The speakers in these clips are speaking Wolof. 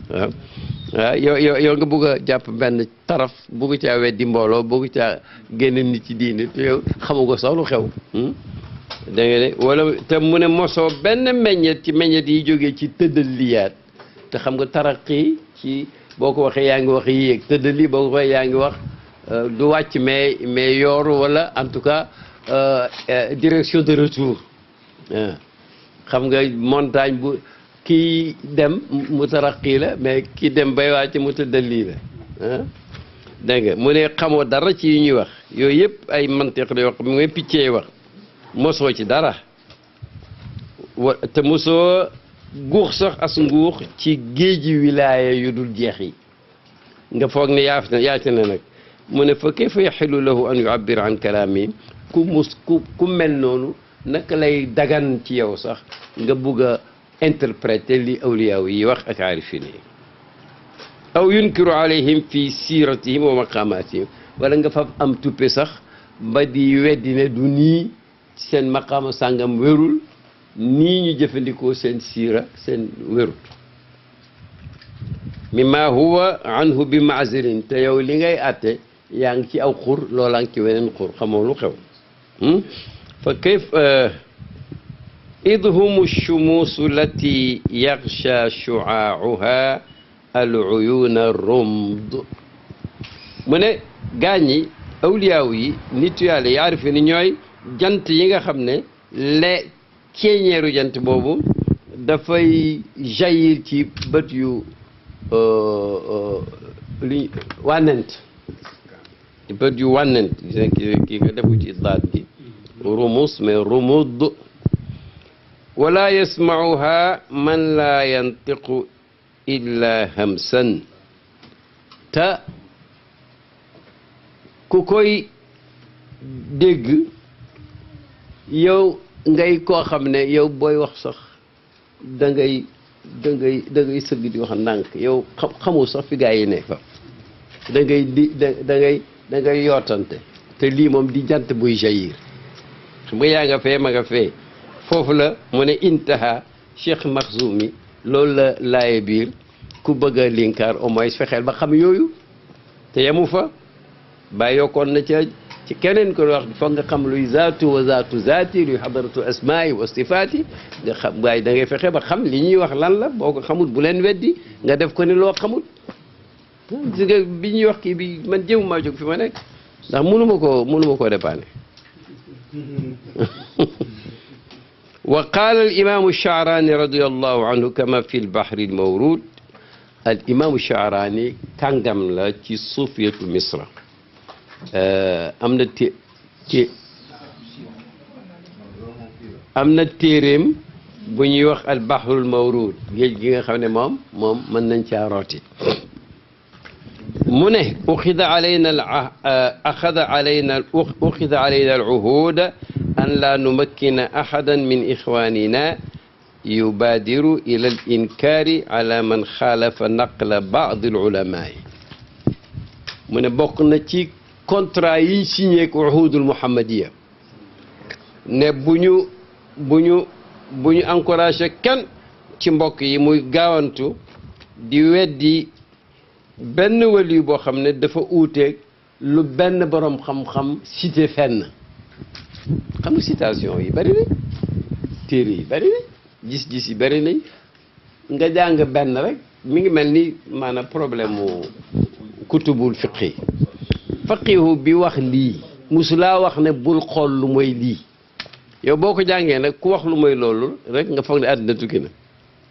waaw waaw yow nga bugg a jàpp benn taraf bugg caa weddi mbooloo bugg caa génn nit ci diine te yow xamu ko sax lu xew da nga ne wala te mu ne mosoo benn meññet ci meññet yi jógee ci tëddal liyaat te xam nga taraqi ci boo ko waxee yaa ngi wax yéeg tëddal li boo ko waxee yaa ngi wax du wàcc mais yooru wala en tout cas direction de retour xam nga montagne bu kii dem mu taraqi la mais kii dem bay wàcc mu tëddal lii la dégg nga mu ne xamoo dara ci yi ñuy wax yooyu yëpp ay mantiq la yoo xam ne piccee wax mosoo ci dara te mosoo guux sax as nguux ci géeji wilaaya yu dul jeex yi nga foog ne yaa ci ne nag mu ne fa kayfa yaxilu lahu an yuabbir an kalaami ku mel noonu naka lay dagan ci yow sax nga bugg a interpréter li awliyaaw yi wax ak aarifin yi aw yunkiru alayhim fi siratihim wa maqamatihim wala nga fa am tuppe sax ba di weddi ne du nii seen maqaama sàngam wérul nii ñu jëfandikoo seen siira seen wérut mimma huwa anhu bi maazirin te yow li ngay atte yaa ngi ci aw xur loolaa ngi ci weneen xur xamoo lu xew fa kayf idhum shumuusu lati yaxsha shuaacuha al uyuna rumd mu ne gaañi awliyaaw yi nitu yàlla yaarifi ni ñooy jant yi nga xam ne ceeñeeru jant boobu dafay jaillir ci bët yu li wànnent bët yu wànnent kii nga defu ci daat gi rumus mais rumud wala yasmauha man la yantiqu illa hamsan te ku koy dégg yow ngay koo xam ne yow booy wax sax da ngay sëgg di wax ndànk yow xamul sax fi gaa yi ne fa da ngay yootante te lii moom di jant buy jaillir xam nga yaa nga fee ma nga fee foofu la mu ne intaha Cheikh Makhzoumi loolu la laaye biir ku bëgg a linkaar au moins fexeel ba xam yooyu te yemu fa bàyyi yokkoon na ca ci keneen ko wax foog nga xam luy zaatu wa zaatu zaati luy xadaratu asmaai wa sifaati nga xam waaye da ngay fexe ba xam li ñuy wax lan la boo ko xamul bu leen weddi nga def ko ni loo xamul gis nga bi ñuy wax kii bi man jéem maa jóg fi ma nekk ndax mënuma koo dépanner wa qaala al imaamu Sha'raani radiyallahu anhu kama fi al-bahri al-mawruud al imaamu Sha'raani kàngam la ci suufiyatu Misra am na téeréem bu ñuy wax al bahrul mawruud géej gi nga xam ne moom mën nañ caa rooti mu ne uxida alayna al uhuud an laa numakkina ahadan min ixwanina yubaadiru ila al inkaari ala man xaalafa naqla baad al ulamaai mu ne bokk na ci contrat yi signé ak uhudul muhammadiya ne bu ñu encouragé kenn ci mbokk yi muy gaawantu di weddi benn waliyu boo xam ne dafa uuteeg lu benn borom xam-xam cité fenn xam nga citation yi bari nañ téere yi bari nañ gis-gis yi bari nañ nga jàng benn rek mi ngi mel ni maanaam problème mu kutubul fiqhi faqihu bi wax lii musulaa wax ne bul xool lu mooy lii yow boo ko jàngee nag ku wax lu mooy loolu rek nga foog ne àddina tukki na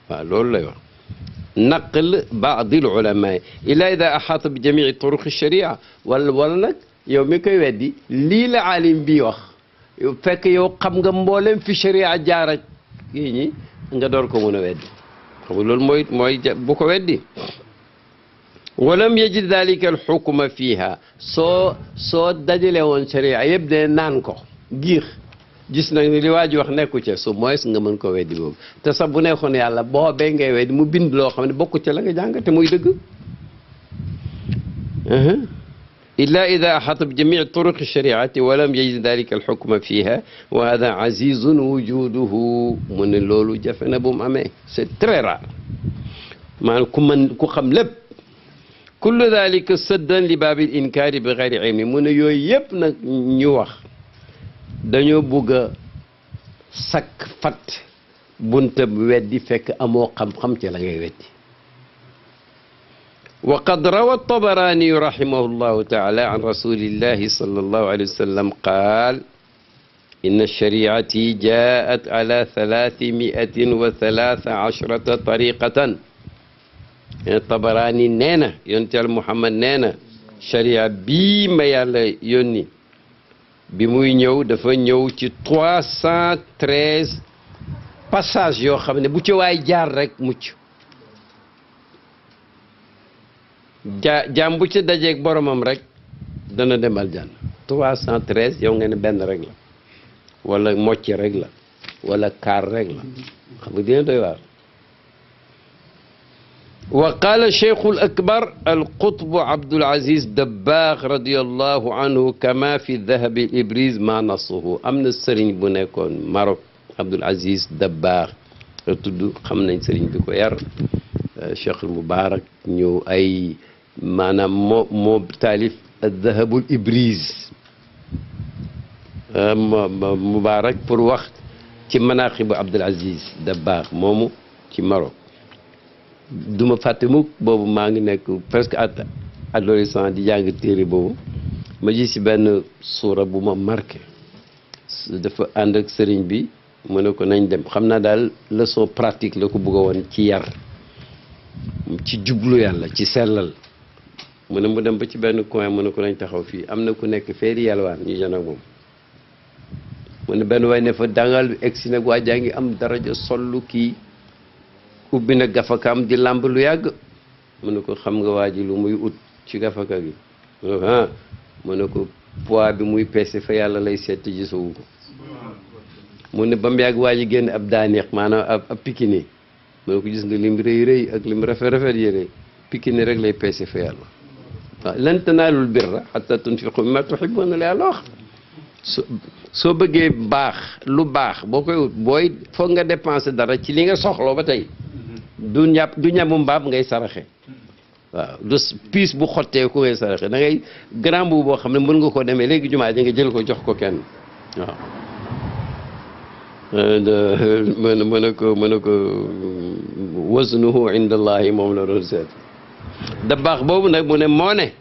waaw loolu lay wax naql baadil ulama illa ida axaata bi jamii turuq sharia wala nag yow mi koy weddi lii la alim bii wax fekk yow xam nga mboolem fi sharia jaar ak kii ñi nga door ko mën a weddi xam nga loolu mooy bu ko weddi walam yajid dalika alxukma fiha soo dajale woon sharia yëpp de naan ko giix gis nag ni li waa ji wax nekku ca su moins nga mën ko weddi boobu te sax bu nekkoon yàlla boobee ngay weddi mu bind loo xam ne bokku ca la nga jàng te muy dëgg illa ida axata bi jamii turuqi shariati walam yajid dalika alxukma fiha wa hada azizun wujuduhu mu ne loolu jafe na bu mu amee c'est très rare maanaam ku mën ku xam lépp kullu dalika saddan li baabil inkaari bi gayri ilmi mu ne yooyu yëpp nag ñu wax dañoo bugg a sakk fat bunta weddi fekk amoo xam-xam ci la ngay weddi wa qad rawa tabarani rahimahu llahu taala an rasulillahi sallallahu alayhi wa sallam qaal inna shariati jaat ala 313 tariqatan tabarani nee na yontel Muhammad nee na sharia bii ma yàlla yónni bi muy ñëw dafa ñëw ci 313 passage yoo xam ne bu ci waay jaar rek mucc jaam bu ci dajeeg boromam rek dana dem aljanna 313 yow nga ne benn rek la wala mocc rek la wala kaar rek la xam nga dina doy waar wa qaala cheikhul akbar alqutbu Abdul Aziz Dabbaax radiyallahu anhu kama fi dahabi ibriz ma nasuhu am na sëriñ bu nekkoon Maroc Abdul Aziz Dabbaax la tudd xam nañ sëriñ bi ko yar cheikhul Mubaarak ñëw ay maanaam moo taalif dahabul ibriz Mubaarak pour wax ci manaaqibu Abdul Aziz Dabbaax moomu ci Maroc duma fàtte mukk boobu maa ngi nekk presque adolescent di jàng téere boobu ma gis ci benn suura bu ma marqué dafa ànd ak sëriñ bi mu ne ko nañ dem xam naa daal leçon pratique la ko bëgg a woon ci yar ci jublu yàlla ci sellal mu ne mu dem ba ci benn coin mu ne ko nañ taxaw fii am na ku nekk feeri yalwaan ñu jon ak moom mu ne benn waay ne fa dangal egsi nag waa jaa ngi am daraja sollu kii ubbi na gafakaam di làmb lu yàgg mu ne ko xam nga waa ji lu muy ut ci gafaka gi mu ne ko ah mu ne ko poids bi muy peese fa yàlla lay seet gisowu ko mu ne ba mu yàgg waa ji génn ab daaneex maanaam ab pikini mu ne ko gis nga lim rëy rëy ak lim rafet rafet yére pikini rek lay peese fa yàlla waaw lan tanaalul birra hattaa tunfiqu mimmaa tuhibbuuna la yàlla wax soo bëggee baax lu baax boo koy ut booy foog nga dépenser dara ci li nga soxloo ba tey du ñamu mbaam ngay saraxe waaw du piis bu xottee ku ngay saraxe da ngay grand bu boo xam ne mën nga ko demee léegi jumaa ji nga jël ko jox ko kenn waaw mën a ko wasnuhu inda allahi moom la doon seet da baax boobu nag mu ne moo ne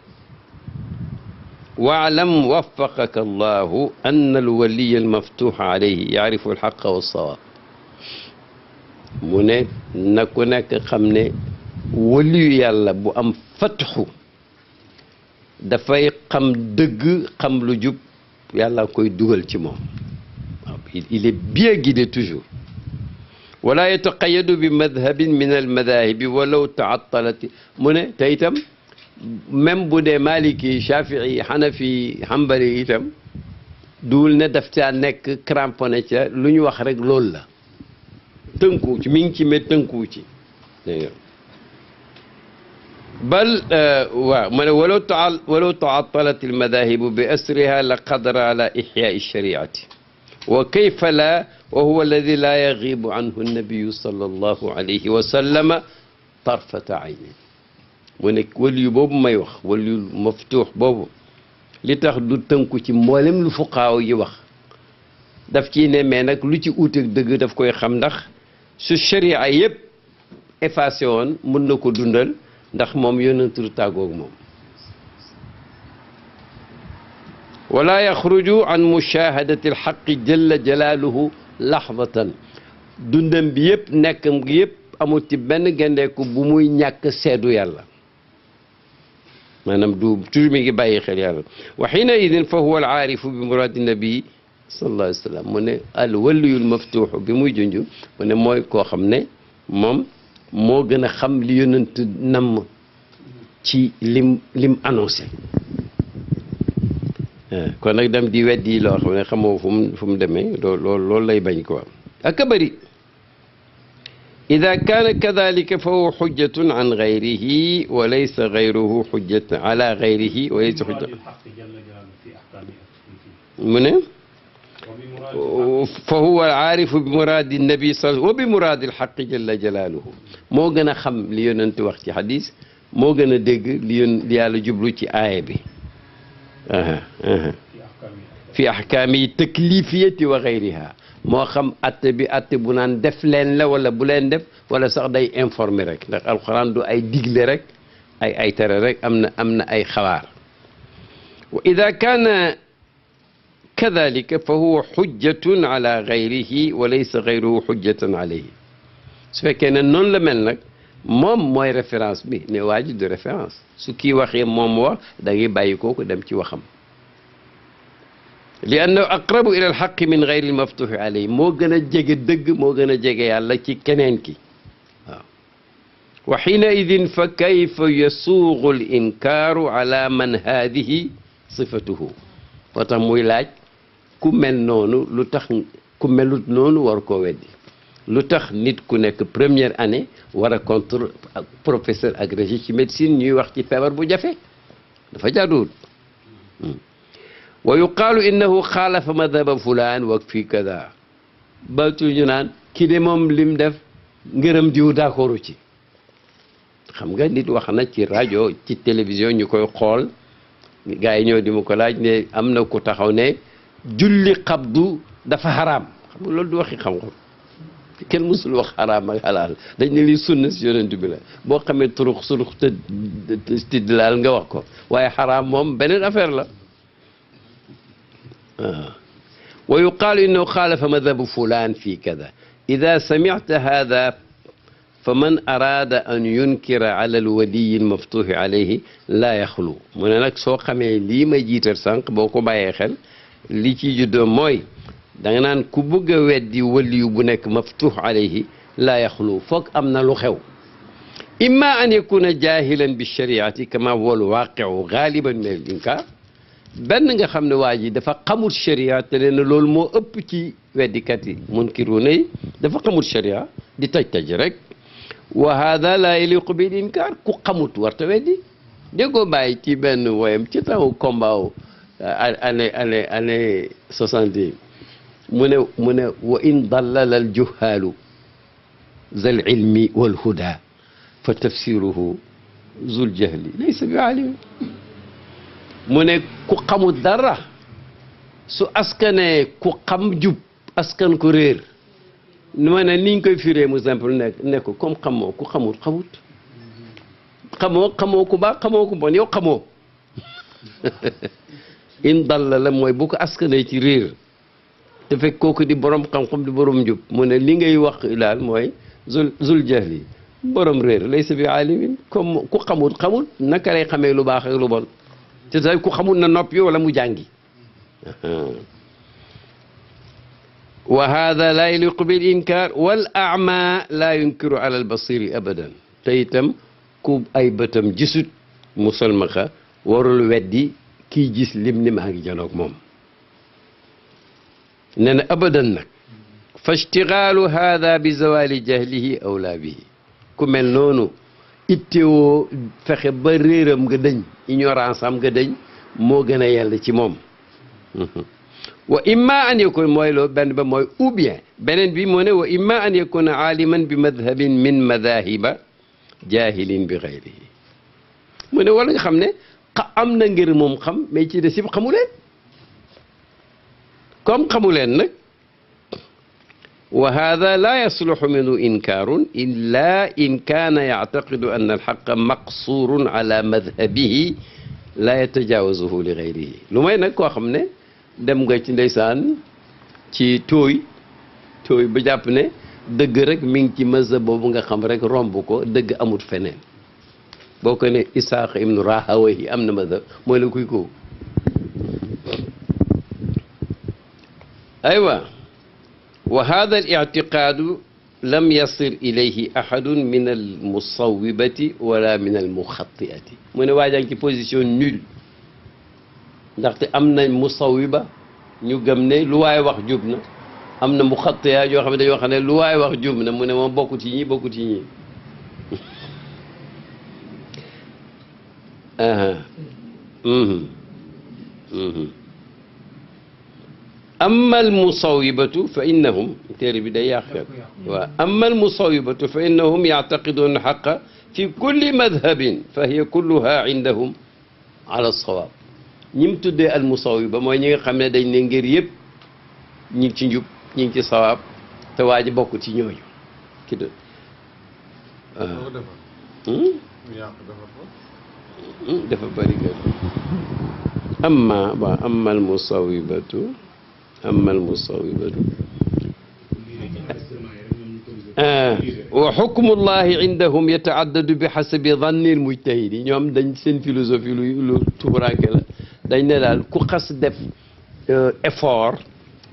waalam waffaqaka allahu anna alwaliya almaftuha alayhi yaarifu alxaqa walsawaab mu ne na ku nekk xam ne waliyu yàlla bu am fatxu dafay xam dëgg xam lu jub yàlla koy dugal ci moom waaw il est bien guidé toujours wala yataqayadu bi madhabin min almadahibi walaw taattalat mu ne te itam même bu dee maliki shafii xanafi xambali itam duwul ne daf caa nekk cramponné ca lu ñu wax rek loolu la tënku ci mi ngi ci mais tënku ci bal waaw ma ne walaw taattalat almadahibu bi asriha la qadara ala ixyaai shariati wa kayfa la wa huwa alladi la yagibu anhu annabiyu sallallahu alayhi wa sallama tarfata aynin mu ne waliyu boobu may wax waliyu maftuux boobu li tax du tënku ci mboolem lu fuqaaw yi wax daf ciy ne mais nag lu ci uuteeg dëgg daf koy xam ndax su sharia yëpp effacé woon mën na ko dundal ndax moom yonentu tàggoog moom wala yaxruju an mushahadati alxaqi jalla jalaaluhu laxdatan dundam bi yëpp nekkam gi yëpp amul ci benn gendeeku bu muy ñàkk seedu yàlla maanaam du toujours mi ngi bàyyi xel yàlla wa xiina idin fa huwa alaarifu bi muraadi nabii sallallahu alayhi wa sallam mu ne al waliyul maftuuxu bi muy junj mu ne mooy koo xam ne moom moo gën a xam li yonent namm ci lim annoncé kon nag dem di weddi loo xam ne xamoo fu mu demee loolu lay bañ quoi ak a bëri ida kaana kadalika fa huwa xujjatun an gayrihi wa laysa gayruhu xujjatan ala gayrihi wa laysa xujjatan mu ne fa huwa aarifu bi muraadi nabi sal wa bi muraadi alxaqi jalla jalaaluhu moo gën a xam li yonent wax ci xadis moo gën a dégg li yàlla jublu ci aaya bi fi ahkaami taklifiyati wa gayriha moo xam atte bi atte bu naan def leen la wala bu leen def wala sax day informer rek ndax alquran du ay digle rek ay tere rek am na ay xawaar wa ida kaana kadalika fa huwa xujjatun ala gayrihi wa laysa gayruhu xujjatan alayhi su fekkee ne noonu la mel nag moom mooy référence bi ne waa ji du référence su kii waxee moom wax da ngay bàyyi kooku dem ci waxam li annahu aqrabu ila alxaqi min gayri almaftuxi alayhi moo gën a jege dëgg moo gën a jege yàlla ci keneen ki waaw wa xiina idin fa kayfa yasuugu al inkaaru ala man haadihi sifatuhu moo tax muy laaj ku mel noonu lu tax ku melut noonu war koo weddi lu tax nit ku nekk première année war a contre professeur agrégé ci médecine ñuy wax ci feebar bu jafe dafa jaaduwul wa yuqaalu innahu xaalafa madhaba fulaan wa fi kada batu ñu naan kii de moom lim def ngërëm diw d'accordu ci xam nga nit wax na ci rajo ci télévision ñu koy xool gars yi ñëw di ma ko laaj ne am na ku taxaw ne julli xabdu dafa xaraam xam nga loolu du waxi xam-xam kenn mësul wax xaraam ak xalaal dañ ne lii sunna si yonent bi la boo xamee turux surux te stidlaal nga wax ko waaye xaraam moom beneen affaire la wa yuqaalu innahu xaalafa madhabu fulaan fii kada ida samicta hada fa man araada an yunkira ala alwaliyi almaftuxi alayhi laa yaxlu mu ne nag soo xamee lii ma jiital sànq boo ko bàyyee xel li ci juddoo mooy da nga naan ku bëgg a weddi waliyu bu nekk maftux alayhi laa yaxlu foog am na lu xew imma an yakuna jahilan bi shariati kama huwa alwaqiu galiban min al inkar benn nga xam ne waa ji dafa xamul sharia te leen loolu moo ëpp ci weddikat yi munkiruna yi dafa xamul sharia di taj rek wa hada la yaliqu bil inkar ku xamut warta weddi déggoo bàyyi ci benn woyam ci taw combat année 70 mu ne wa in dallala al juhaalu zal ilmi wal huda fa tafsiruhu zul jahli laysa bi alim mu ne ku xamut dara su askanee ku xam jub askan ko réer ma ne niñ koy firee mu simple ne ko comme xamoo ku xamut xamoo ku baax xamoo ku bon yow xamoo in dallala mooy bu ko askanee ci réer te fekk kooku di borom xam-xam di borom njub mu ne li ngay wax daal mooy zul jahli borom réer laysa bi alimin comme ku xamut naka lay xamee lu baax ak lu bon te say ku xamut na noppi wala mu jàngi wa hada la yaliqu bil inkar wal a'ma la yunkiru ala al basiri abadan te itam ku ay bëtam gisut musalmaxa warul weddi kii gis lim ni maa ngi janoog moom nee na abadan nag fa ishtigaalu hada bi zawali jahlihi awla bihi ku mel noonu ittewoo fexe ba réeram nga dëñ ignorance am nga dëñ moo gën a yell ci moom wa imma an yakun mooy loo benn ba mooy ou bien beneen bi moo ne wa imma an yakuna aaliman bi madhabin min madahiba jahilin bi xayrihi mu ne wala nga xam ne am na ngir moom xam mais ci des yëpp xamu leen comme xamu leen nag wa hada la yasluxu minhu inkaarun illa in kaana yactaqidu anna alxaqa maqsurun ala madhabihi la yatajawazuhu li gayrihi lu may nag koo xam ne dem nga ci ndeysaan ci tooy ba jàpp ne dëgg rek mi ngi ci mazhab boobu nga xam rek romb ko dëgg amut feneen boo ko ne Isaaq ibnu Rahawayhi am na mazhab mooy la kuy ko aywa wa hada al i'tiqaadu lam yasil ilayhi ahadun min al musawwibati wala min al muxattiati mu ne waajaa ngi ci position nulle ndaxte am na musawwiba ñu gëm ne lu waay wax jub na am na muxattiya yoo xam ne dañoo xam ne lu waay wax jub na mu ne moom bokkut ci ñi bokkut ci ñi amma al musawibatu fa innahum téere bi day yàq waaw amma al musawibatu fa innahum yactaqiduuna xaqa fi kulli madhabin fa hiya kulluha indahum ala sawaab ñi mu tuddee al musawiba mooy ñi nga xam ne dañ ne ngir yëpp ñi ngi ci njub ñi ngi ci sawaab te waa ji bokk ci ñooñu ki do dafa bëri gën amma ba amma al musawibatu wa xukmullahi indahum yataaddadu bi xasabi danni l mujtahidi ñoom dañ seen philosophie lu tumuranke la dañ ne daal ku xas def effort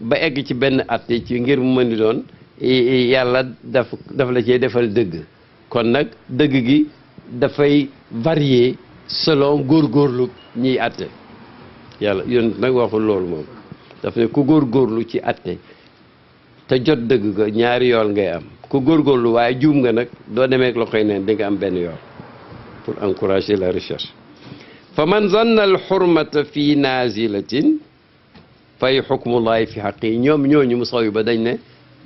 ba egg ci benn atte ci ngir mu mën di doon yàlla daf la cee defal dëgg kon nag dëgg gi dafay varier selon góorgóorlu ñiy atte yàlla yoon nag waxul loolu moom daf ne ku góorgóorlu ci atte te jot dëgg ga ñaari yool ngay am ku góorgóorlu waaye juum nga nag doo demee ak loxoy neen di nga am benn yool pour encourager la recherche fa man zanna al xurmata fi nazilatin fay xukmullahi fi xaqi ñoom ñooñu mu saw yi ba dañ ne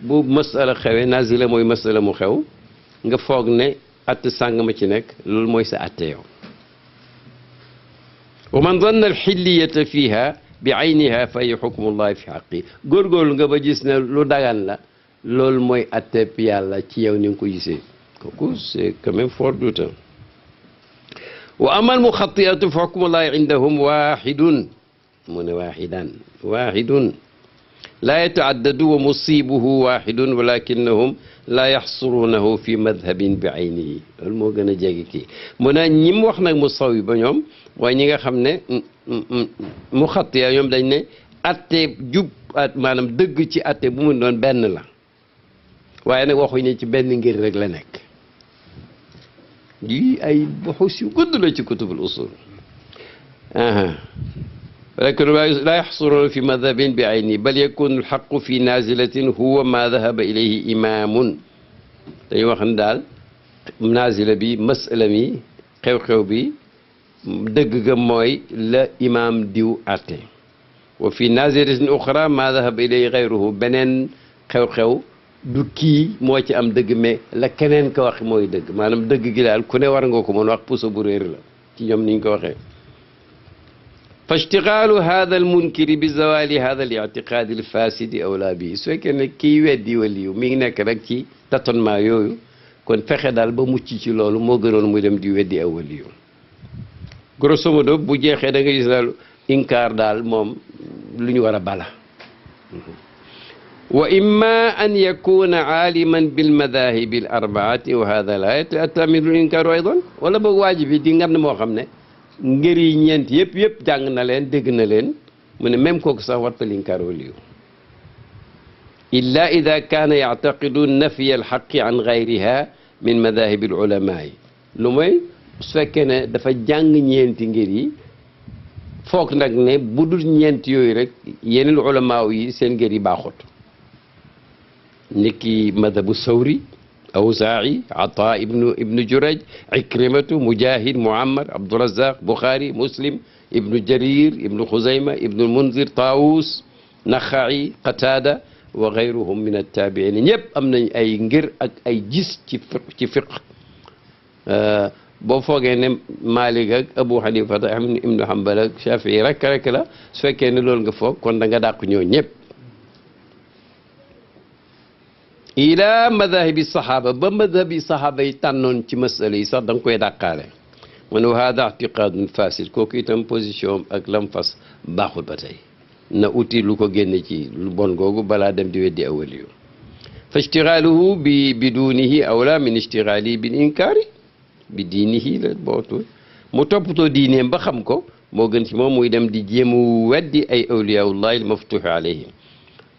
bu masala xewee nazila mooy masala mu xew nga foog ne atte sàng ma ci nekk loolu mooy sa atte yow wa man zanna al xilliyata fiha bi ayniha fay xukmullahi fi xaqi góorgóorlu nga ba gis ne lu dagan la loolu mooy atteb yàlla ci yow ni nga ko gisee kooku c'est quand même fort douteux wa amal muxatiyatu fa xukmullahi indahum waxidun mu ne waxidun laa yataaddadu wa musibuhu waxidun walakinahum laa yaxsurunahu fi madhabin bi aynihi loolu moo gën a jege kii mu ne ñi mu wax nag mu saw yi ba ñoom waaye ñi nga xam ne mu xattiya ñoom dañ ne atte jub maanaam dëgg ci atte bu mu doon benn la waaye nag waxuñu ci benn ngir rek la nekk lii ay buxus yu gudd la ci kutubul usul walakin laa yaxsuruna fi madhabin bi ayni bal yakunu alxaqu fi nazilatin huwa ma dahaba ilayhi imamun dañuy wax ne daal nazila bi masala mi xew-xew bi dëgg ga mooy la imam diw atte wa fi nazilatin uxra ma dahaba ilayhi gayruhu beneen xew-xew du kii moo ci am dëgg mais la keneen ko wax mooy dëgg maanaam dëgg gi daal ku ne war nga ko mën wax puso bu réer la ci ñoom niñ ko waxee fa ishtigaalu hada al munkiri bi zawali hada al ictiqaadi al fasidi awlaa bi su fekkee ne kii weddi waliyu mi ngi nekk rek ci tâtonnement yooyu kon fexe daal ba mucc ci loolu moo gënoon muy dem di weddi aw waliyu grosso modo bu jeexee da nga gis daal inkaar daal moom lu ñu war a bala wa imma an yakuna aaliman bil madahibi al arbaati wa hada la yata'atta minhu al inkaaru aydan wala boog waajib bi di ngam ne moo xam ne ngir yi ñeent yëpp jàng na leen dégg na leen mu ne même kooku sax wartal inkaar waliyu illa ida kaana yactaqidu nafya alxaqi an gayriha min madahibi al ulama yi lu mooy su fekkee ne dafa jàng ñeenti ngir yi foog nag ne bu dul ñeent yooyu rek yeneen ulama yi seen ngir yi baaxut niki madhabu sawri awzaa'i ataa ibnu juraj ikrimatu mujahid muammar abdurazaq buxaari muslim ibnu jarir ibnu xuzayma ibnu munzir taawus naxa'i qataada wa gayruhum min attaabiin ñëpp am nañ ay ngir ak ay gis ci fiq boo foogee ne Maalik ak Abu Hanifa ak ibnu Hanbal ak Shafii rek la su fekkee ne loolu nga foog kon da nga dàq ñoo ñëpp ila madahibi saxaaba ba madhabi saxaaba yi tànnoon ci masala yi sax da nga koy dàqaale mu ne wa hada ictiqaadun fasid kooku itam position ak lam fas baaxul ba tey na uti lu ko génne ci lu bon googu balaa dem di weddi awaliyu fa ishtigaaluhu bi bidunihi awla min ishtigaali bil inkaari bi diinihi la bootu mu toppatoo diineem ba xam ko moo gën ci moom muy dem di jéemu weddi ay awliyaullahi al maftuuxi alayhim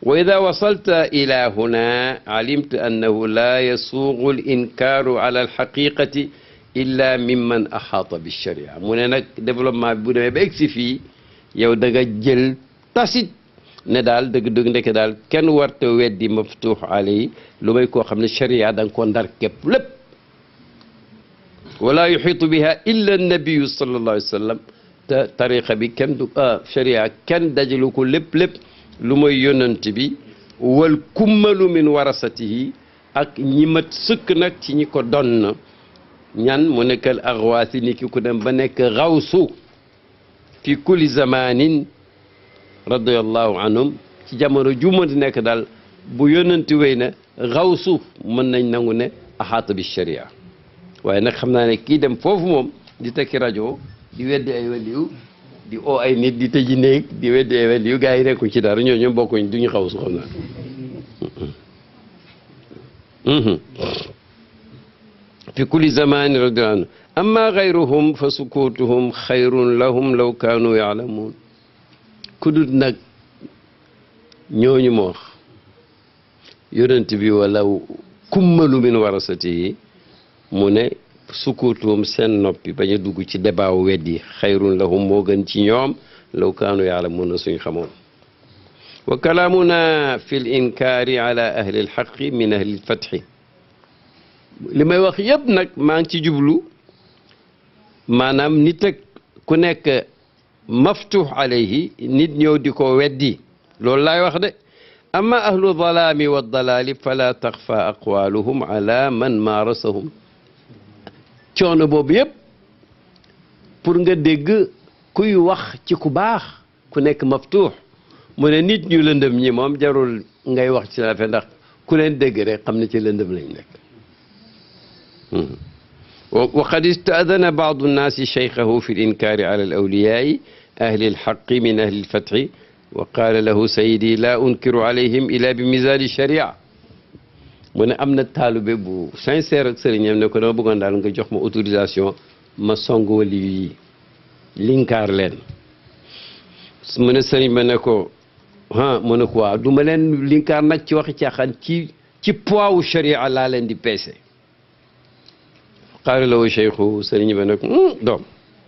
wa ida wasalta ila huna alimta annahu la yasuugu al inkaaru ala alxaqiqati illa mimman axaata bilsharia mu ne nag développement bi bu demee ba egsi fii yow da nga jël tasit ne daal dëgg-dëgg ndeke daal kenn warta weddi maftuux alayhi lu may koo xam ne sharia da nga ko ndar képp lépp wala yuxiitu biha illa annabiyu sallallahu alayhi wa sallam te tariqa bi kenn du sharia kenn dajalu ko lépp lu mooy yonent bi wal kummalu min warasatihi ak ñi mat sëkk nag ci ñi ko donn ñan mu nekkal axwaasi ni ki ku dem ba nekk xawsu fi kulli zamanin radiallahu anhum ci jamono jumati nekk daal bu yonanti wéy na xawsu mën nañ nangu ne axaata bi sharia waaye nag xam naa ne kii dem foofu moom di tekki rajo di weddi ay waliyu di oo ay nit di tëji néeg di weddi ay waliyu gars yi nekkuñ ci dara ñooñu bokkuñ duñu xawsu xam naa fi kulli zamani radiallahu anhu amma gayruhum fa sukutuhum xayrun lahum law kaanu yaalamuun ku dut nag ñooñu ma wax yonent bi wala kummalu min warasatihi mu ne sukutuhum seen noppi bañ a dugg ci débat wu weddi xayrun lahum moo gën ci ñoom law kaanu yaalamuun suñ xamoon wa kalaamuna fi l inkaari ala ahli lxaqi min ahli lfatxi li may wax yëpp nag maa ngi ci jublu maanaam nit ak ku nekk maftuux alayhi nit ñëw di ko weddi loolu laay wax de amma ahlu dalaami wa dalaali fala taxfa aqwaluhum ala man maarasahum coono boobu yëpp pour nga dégg kuy wax ci ku baax ku nekk maftuux mu ne nit ñu lëndëm ñi moom jarul ngay wax ci lafe ndax ku leen dégg rek xam ne ci lëndëm lañ nekk wa qad istaadana baadu nnaasi cheykhahu fi linkaari ala alawliyaai ahli alxaqi min ahli alfatxi wa qaala lahu sayidi la unkiru alayhim ila bi misali sharia mu ne am na taalube bu sincère ak sëriñam ne ko dama bëggoon daal nga jox ma autorisation ma song wali yi linkaar leen mu ne sëriñ ba ne ko mu ne ko waaw du ma leen linkaar nag ci waxi caaxaan ci poids wu sharia laa leen di peese qaala lahu cheikhu sëriñ ba ne ko doom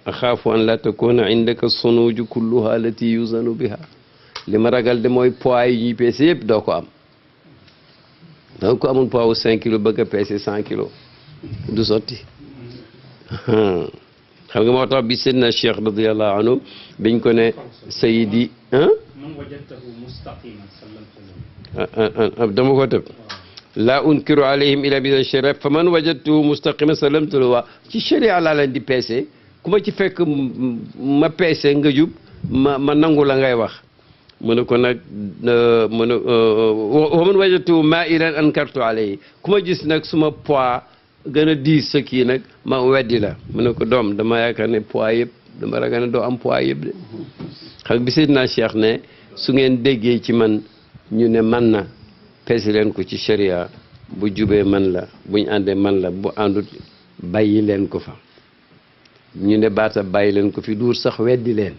axaafu an la takuna indaka sunuuju kulluha allati yuzanu biha li ma ragal de mooy poids yi ñuy peese yëpp doo ko am donc ko amul poids wu 5 kilos bëgg a peese 100 kilos du sotti xam nga moo tax bi seydna cheikh radiallahu anhu biñ ko ne sayidi dama ko tëb laa unkiru alayhim ila bi sharia fa man wajadtuhu mustaqiman sallamtu lahu waa ci sharia laa leen di peese ku ma ci fekk ma peese nga jub ma nangu la ngay wax mu ne ko nag mu ne wa man wajadtuhu maa'ilan ankartu alayhi ku ma gis nag suma poids gën a diis sa kii nag ma weddi la mu ne ko doom dama yaakaar ne poids yëpp dama ragal ne doo am poids yëpp de xam bi Seydina Cheikh ne su ngeen déggee ci man ñu ne man na peese leen ko ci sharia bu jubee man la buñ àndee man la bu àndut bàyyi leen ko fa ñu ne baata bàyyi leen ko fi duur sax weddi leen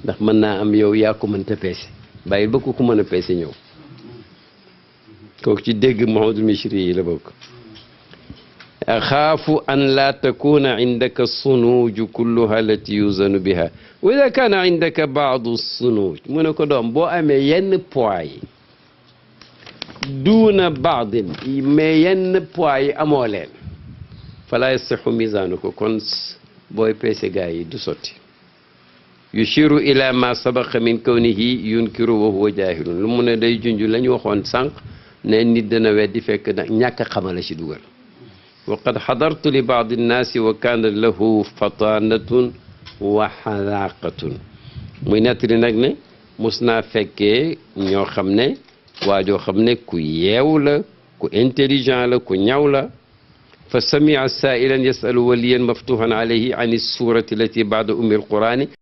ndax mën naa am yow yaa ko mënta peese bàyyi ba ko mën a peese ñëw kooku ci dégg Muhammadul Mishri yi la bokk axaafu an laa takuna indaka sunuuju kulluha allati yuzanu biha wa ida kaana indaka baadu sunuuj mu ne ko doom boo amee yenn poids yi duuna baadin mais yenn poids yi amoo leen fala yasixu misaanu ko kon booy peese gaa yi du sotti yushiru ila ma sabaqa min kawnihi yunkiru wa huwa jaahilun lu mu ne day junj la ñu waxoon sànq ne nit dana weddi fekk nag ñàkk a xamala ci dugal wa qad xadartu li baadi nnaasi wa kaana lahu fatanatun wa xalaaqatun muy nettali nag ne mos naa fekkee ñoo xam ne waa joo xam ne ku yeew la ku intelligent la ku ñaw la fa samia saailan yasalu waliyan maftuhan alayhi an surati allati baada ummi alqurani